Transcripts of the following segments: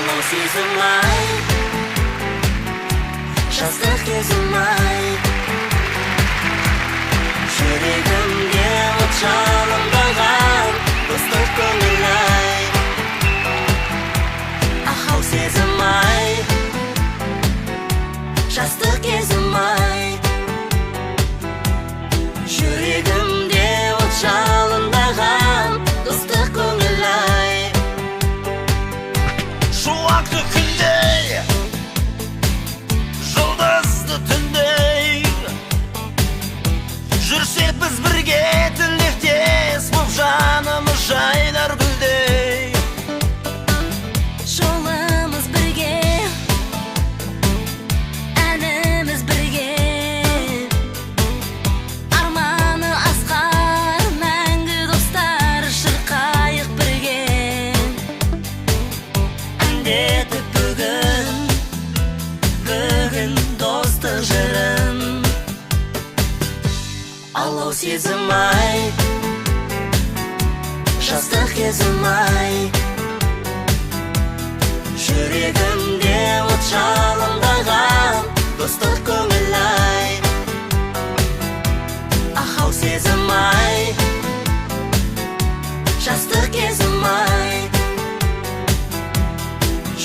Алау сезім ай, жастық кезім ай, жүрегімде от жалындаған достық көңіл ай. Ахау сезім ай, жастық кезім ай, жүрегімде от жалындаған достық көңіл ай. Шуақты күндей, жұлдызды түндей, жүрсек біз бірге тілектес боп, жанымыз жайнар гүлдей. Жолымыз бірге, әніміз бірге, арманы асқар мәңгі достар, шырқайық бірге. Әндетіп бүгін, бүгін достық жырын. Алау сезім ай, жастық кезім ай, жүрегімде от жалындаған достық көңіл ай. Ахау сезім ай, жастық кезім ай,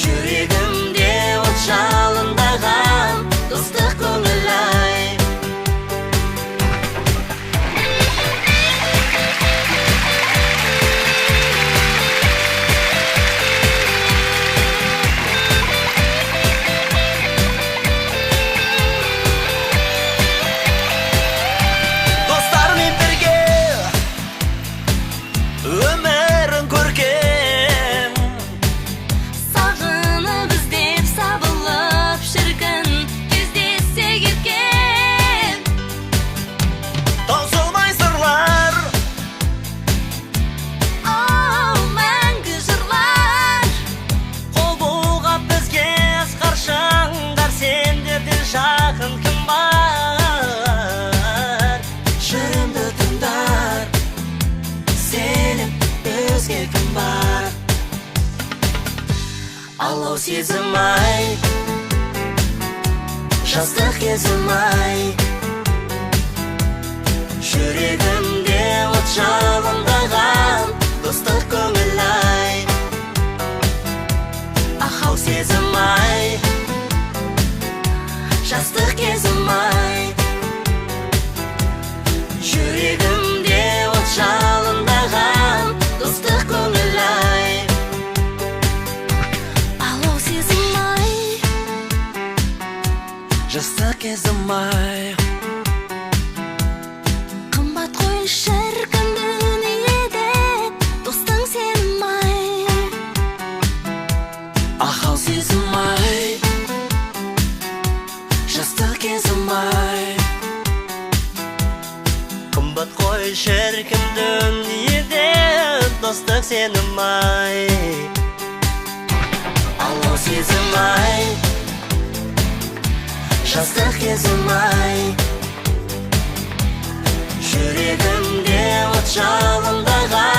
жүрегімде от жалындаған достық көңіл ай. Достармен бірге өмірің көркем, Сағынып іздеп сабылып шіркін кездессе кеткен. Таусылмай сырлар, Оу, мәңгі жырлар, Қол бұлғап бізге асқар шаңдар, сендерден жақын кім бар? Жырымды тыңдар, сенен өзге кім бар? Алау сезім ай, жастық кезім ай, жүрегімде от жалындаған достық көңіл ай. Ахау сезім ай, жастық кезім ай, жүрегімде от жалындаған достық көңіл ай. Алау сезім ай, жастық кезім ай, қымбат қой шіркін дүниеде достың сенім ай. Ахау сезім ай, жастық кезім ай, Қымбат қой шіркін дүниеде достық сенім ай. Алау сезім ай, жастық кезім ай, жүрегімде от жалындаған